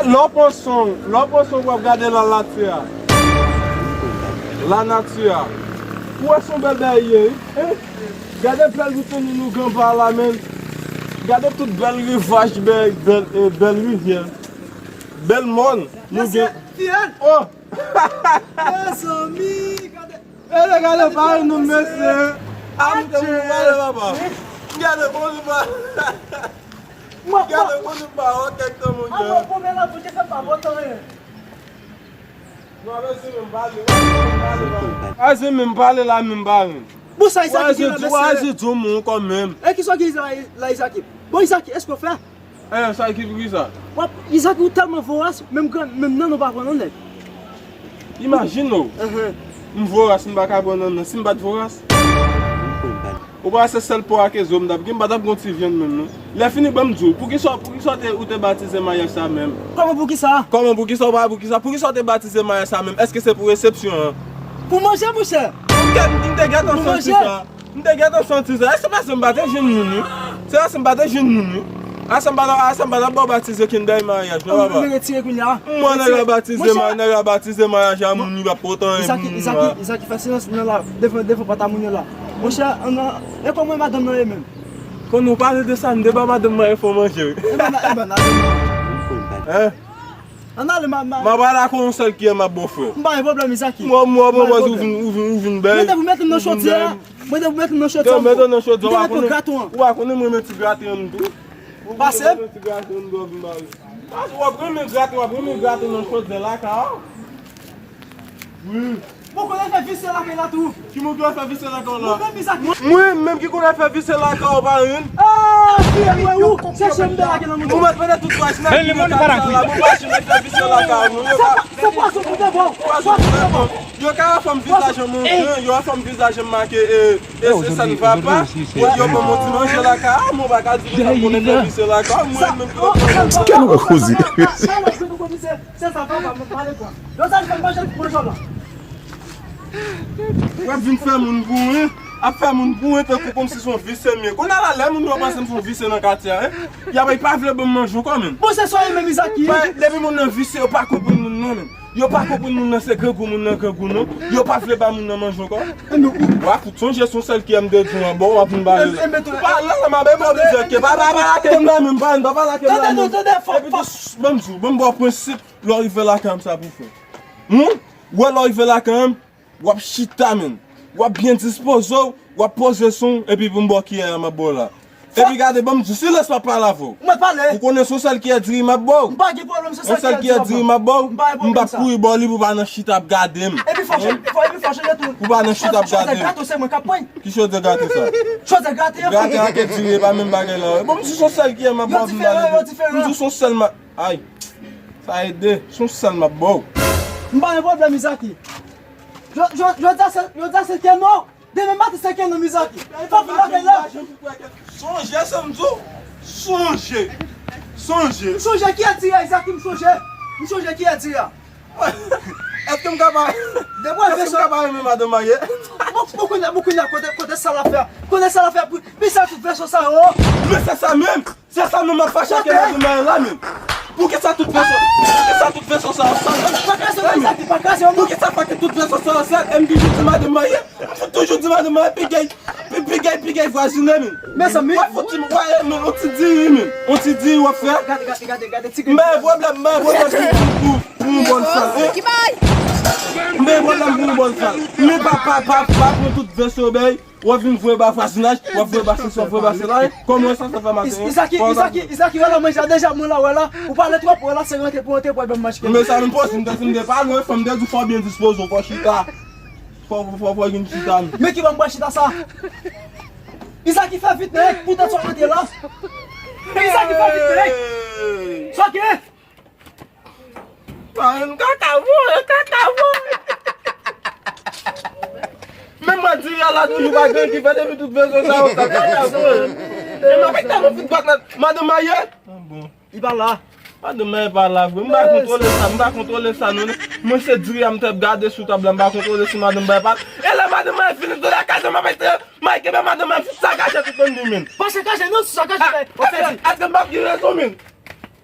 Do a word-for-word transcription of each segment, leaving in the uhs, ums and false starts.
Lè w pran son, lè w pran son pou w ap gade la nati a. La nati a. Ou wè se yon bèl bagay li ye, wi. Hein? Gade bèl wout nou gen pa la, menm. Gade tout bèl rivaj, bèl, bèl, eh, bèl rivyè. Bèl mòn. Nou gen. Oh! Mezanmi, gade. Gade, gade, pa yon nonm, mesye. Adje. Gade, pale, papa. Gade, bon, nou pa. Gade, bon, nou pa. Ok, kòman, gade. Mwen pa renmen. Wè, se menm pale, wè, se menm pale, papa. Wè, se menm pale la, menm pale. Bon, sa, Izaki gen la, mesye. Wè, se di w, mwen, kòman. E ki sa w gen la, la, Izaki? Bon, Izaki, èske w fè? Eh, sa ki pou ki sa? Wap, Izaki, ou tèlman voras, menm gran, menm nan nou pa pran non nèg. Imajine w. Ahan. M voras, m pa ka pran nan nan. Si m pa t voras. Ou pa se sèl po ak zo m t ap gen, m pa t ap gon ti vyann menm non. Lè fini, ban m di w, poukisa, poukisa w te, ou te batize maryaj sa menm? Kòman poukisa? Kòman poukisa, ou pa poukisa? Poukisa w te batize maryaj sa menm? Èske se pou resepsyon an? Pou manje, monchè. M te, m te gentan santi sa. M te gentan santi sa. Èske paske m pa te jwenn moun wi? Se paske m pa te jwenn moun wi? Asa m pa ta, asa m pa ta ba w batize Kinder maryaj non, papa. Mwen retire kounye a. Mwen nèg la batize, nèg la batize maryaj a moun wi, pa potan. Izaki, Izaki, Izaki, fè silans nan la, devan, devan pòt a moun yo la. Monchè, an, an, e kòman madanm nan ye menm? Kon nou pale de sa, m te ba madanm mwen fò manje wi. E ba, e ba madanm nan. Hein? Ann ale, ma, ma. M ap pale ak yon sèl kiyè m ap ba w, frè. M pa gen pwoblèm, Izaki. Mwen, mwen, mwen, ou vin, ou vin, ou vin bèl. Mwen te pou mete m nan chodyè a. Mwen te pou mete m nan chodyè a. Mete w nan chodyè, ou pa konnen, ou pa konnen mwen renmen ti graten an tou. Pase. Mwen renmen ti graten an tou, w ap vin ba w. Pase, w ap renmen graten, w ap renmen graten nan chodyè lakay ou. Wi. Bon, konnen fè vise lakay la tou. Ki moun ki wè fè vise lakay la? Mwen menm, Izaki. Mwen menm ki konnen fè vise lakay ou pa renn. Ah, fiyè, mwen ou chèche m de lakay nan moun. Ou mèt mete tout vwaj nan ki nan katye la, mwen pa janm fè vise lakay nou. Se pa, se pwason pou te bon. Pwason pou te bon. Yo ka wè fòm vizaj an mwen, yo wè fòm vizaj an make, e, e se sa n va pa. Yo ban mwen ti manje lakay, mwen pa ka di nou sa konnen fè vise lakay, mwen menm ki konnen. Kèl wè koze. Se sa, papa, mwen pale kwa. Yo sa fè manje pou manje la. W ap vin fè moun boure, ap fè moun boure tankou kòmsi se yon visye m ye. Kounye a la, lè moun yo panse m se yon visye nan katye a, hein? Y ap pa vle ban m manje ankò menm. Bon, se sa w ye menm, Izaki. Depi moun nan visye, yo pa konprann moun nan menm. Yo pa konprann moun nan se grangou, moun nan grangou non. Yo pa vle ba moun nan manje ankò. W ap fout sonje se yon sèl kiyè m te di w an, bon, w ap vin pale la. Pale la, m ap ba w de zèk, pa, pa, pa lage m la menm, pa, pa lage m la menm. Epi tou, ban m di w, ban m ba w prensip. Lè w rive lakay m, sa pou fè. Hum? Wè, lè w rive lakay m, w ap chita, menm. W ap byen dispoze w, w ap poze sou w, epi pou m ba w kiyè a, m ap ba w la. Epi gade, ban m di w, silans m ap pale avè w. Mwen pale. Ou konnen se yon sèl kiyè diri m ap ba w. M pa gen pwoblèm, se yon sèl kiyè diri m ap ba w. M pa gen pwoblèm sa. M p ap kouri ba w li pou w pa nan chita ap gade m. Epi fò, epi fò, epi fò chanje tou. Pou w pa nan chita ap gade m. Chodyè gato, se mwen k ap pran. Ki chodyè gato sa? Chodyè graten an. Graten an ke diri, e pa menm bagay la. Bon, m di w se yon sèl kiyè m ap ba w. Yo diferan, yo diferan. M di w se yon sèl m ap Ay, sa ede, se yon sèl m ap ba w. M pa gen pwoblèm, Izaki. Jò-, jò-, jodi a se, jodi a se kè nò. Demen maten se kè nò, Izaki. Fò vin lakay la. Sonje sa m di w. Sonje. Sonje. M sonje kiyè diri a, Izaki, m sonje. M sonje kiyè diri a. Èske m ka pa, èske m ka pa renmen madanm mwen ye? Bon, bon, kounye a, bon, kounye a, kote, kote sa l ap fè? Kote sa l ap fè? Pou, pou sa tout vèso sa yo? Men se sa menm. Se sa menm m ap fache ak madanm mwen la menm. Poukisa tout vèso, poukisa tout vèso sa yo sal? Pa kraze non, Izaki, pa kraze non. Poukisa fè ke tout vèso sa yo sal? E m toujou di madanm mwen ye. M fout toujou di madanm mwen, pigay, pi, pigay, pigay vwazine menm. Mezanmi. W ap fout di, w ap, men, on ti diri menm. On ti diri w ap fè. Gade, gade, gade, gade, ti grenn. M pa gen pwoblèm, m pa gen pwoblèm pou, pou, pou yon bòn sal, hein? M pa gen pwoblèm pou yon bòn sal. Men pa, pa, pa, pa pran tout vèso bay. W ap vin voye ba vwazinaj, w ap voye ba sesi, w ap voye ba sela, hein? Kòman sa, sa fè maten, hein? Izaki, Izaki, Izaki, wè la, manje a deja, mwen la, wè la. Ou pale twòp, wè la, se rantre pou rantre, pou al ban m manje. Men sa menm poze, m te fin de pale, fò m te di w fò byen dispoze, fò chita. Fò, fò, fò, fò gen chita, non. Men ki ban m bwè chita sa? Izaki fè vit, nèg, poutan sa w rantre la. Izaki fè vit, nèg. Sa w gen? Pa yon kaka voye, kaka voye. Menm mwen di a la toujou pa gen ki fè depi tout vèso sa yo, kaka voye. E mwen pa ta mwen fin bat la, madanm mwen ye. Ah bon. Li pa la. Madanm mwen pa la vre. M pa kontwole sa, m pa kontwole sa non. Mwen se diri a m t ap gade sou tab la, m pa kontwole si madanm mwen pa la. E lè madanm mwen vini tou la kay la, m ap ete, mwen kenbe madanm mwen fout sakaje tout moun di men. Pa sakaje non, sakaje. Èske m p ap gen rezon men?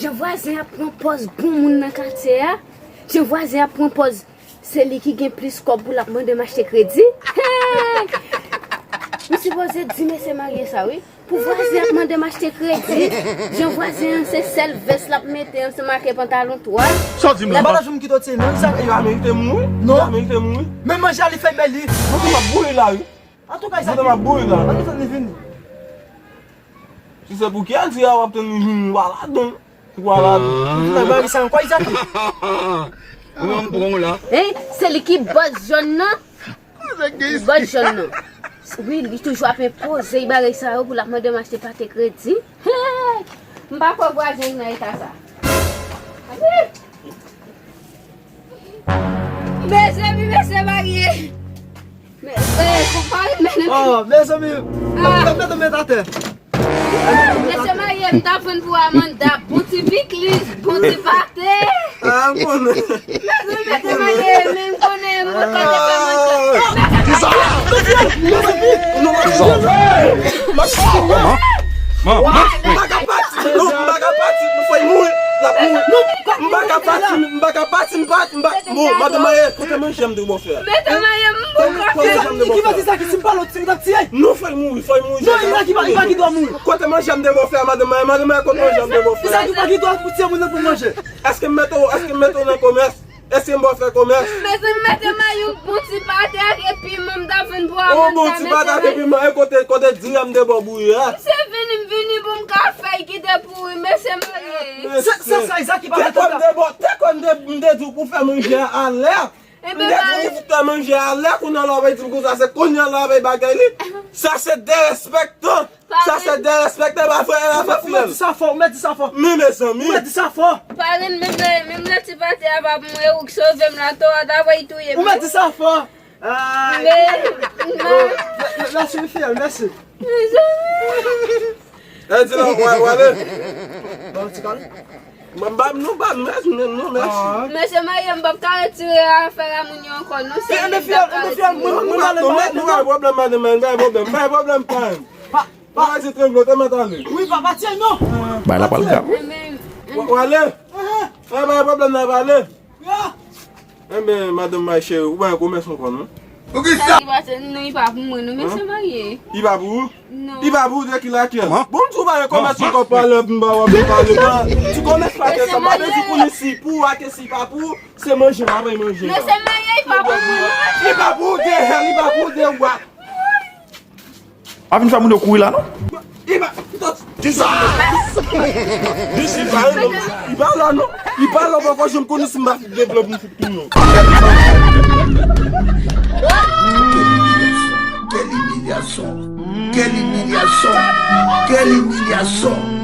Jan vwazen ap pran pòz bon moun nan katye a. Jan vwazen ap pran pòz se li ki gen plis kòb pou l ap mande m achte kredi. Hey! M sipoze di mesye marye sa wi. Pou vwazen ap mande m achte kredi. Jan vwazen an se sèl vès l ap mete ansanm ak pantalon twal. Sa w di m la? Mwen pa ta janm kite w tiye non, sa. Yo amerite mouri. Non. Yo amerite mouri. Men manje a li fè bèl li. Mwen m ap boule la wi. Antouka, Izaki, mwen m ap boule la. Ann tann li vini. Si se pou kè di a w ap tann li vini, w pa ladan. Ou pa ladan. Ou fè bagay sa ankò, Izaki. Mwen m pran w la. Hein? Se li ki bòs jòn nan? Bòs jòn nan. Wi, li toujou ap enpoze bagay sa yo pou l ap mande m achte pate kredi. Hey! M pa kwè vwazen nan eta sa. Mezanmi, mesye marye. Me, eh, konpare, men, men. Oh, mezanmi. Ah. Mwen mete met atè. Mesye marye, m ta vann pou Amanda, bon ti piklis, bon ti pate. Ah, m konnen. Mesye marye, men m konnen, mwen pa te fè manje. Kisa? Non, non, non. Kisa? Maman, maman. M pa ka pati, non, m pa ka pati, m fè mouri, l ap mouri. M pa ka pati, m pa ka pati, m pa, m pa, bon, madanm mwen, kote manje m te bò fè a? Mete mwen, m poko fè. Ki manje sa ki si m pale w ti m t ap tiye? Non, fè mouri, fè mouri. Non, Izaki pa, Izaki dwa mouri. Kote manje m te bò fè a, madanm mwen, madanm mwen, kote manje m te bò fè a? Izaki pa gen dwa pou tiye moun nan pou manje. Èske m mete w, èske m mete w nan komès? Èske m ba w fè komès? Mezanmi, mete m a yon bon ti pate ak piman, m ta vann pou Amanda. Yon bon ti pate ak piman, e kote, kote diri a m te ba w bouyi a? Se vini m vini pou m ka fè l kite pouri, mesye marye. Sa, sa, sa, Izaki pa fè tanta. Te kwè m te ba w, te kwè m te, m te di w pou fè manje a alè. M te di w pou fè manje a alè, kounye a la w ap di m konsa, se kounye a la w ap bagay li. Sa se derespektan. Sa se derespekte, pa vre, la fè fiyèl. Ou mèt di sa fò, ou mèt di sa fò. Men mezanmi. Ou mèt di sa fò. Parenn, menm lè, menm lè ti pate a pa pou mwen, ou k sove m la, to a ta voye touye m. Ou mèt di sa fò. Ay. Men, men. Mèsi wi fiyèl, mèsi. Mezanmi. E di la, w ale. Bon, ti kal. Mwen ba m non, ba m mèsi, non, non, mèsi. Mesye marye, m p ap ka retire afè a moun yo ankò, non, se li m t ap ka retire. Nou pa gen pwoblèm, madanm, pa gen pwoblèm, pa gen pwoblèm, pa gen. Pa, pa. Mwen di tranble, te mèt ale. Wi, pa, pa tiye non. Bay la pral grav. Enben. W ale? Enben, pa gen pwoblèm, n ap ale. Enben, madanm mwen cheri, ou pa gen komès ankò, non? Poukisa? Sa li pase, non, li pa pou mwen, non, mesye marye. Li pa pou ou? Non. Li pa pou ou de ki lakèl? Bon, m di w pa gen komès ankò, pale, m pa wè, m pale, pa. Ti komès pa gen sa, m pa vle di pou li si pou ou, ake si pa pou ou, se manje, m ap manje. Mesye marye, li pa pou mwen, non. Li pa pou ou de hell, li pa pou ou de what? A vin fè moun yo kouri la, non? Li pa, kisa? Li pa la, non. Li pa la, non. Li pa la, poko janm konnen si m pa devlòp m fout tou, non. Quelle humiliation. Quelle humiliation. Quelle humiliation.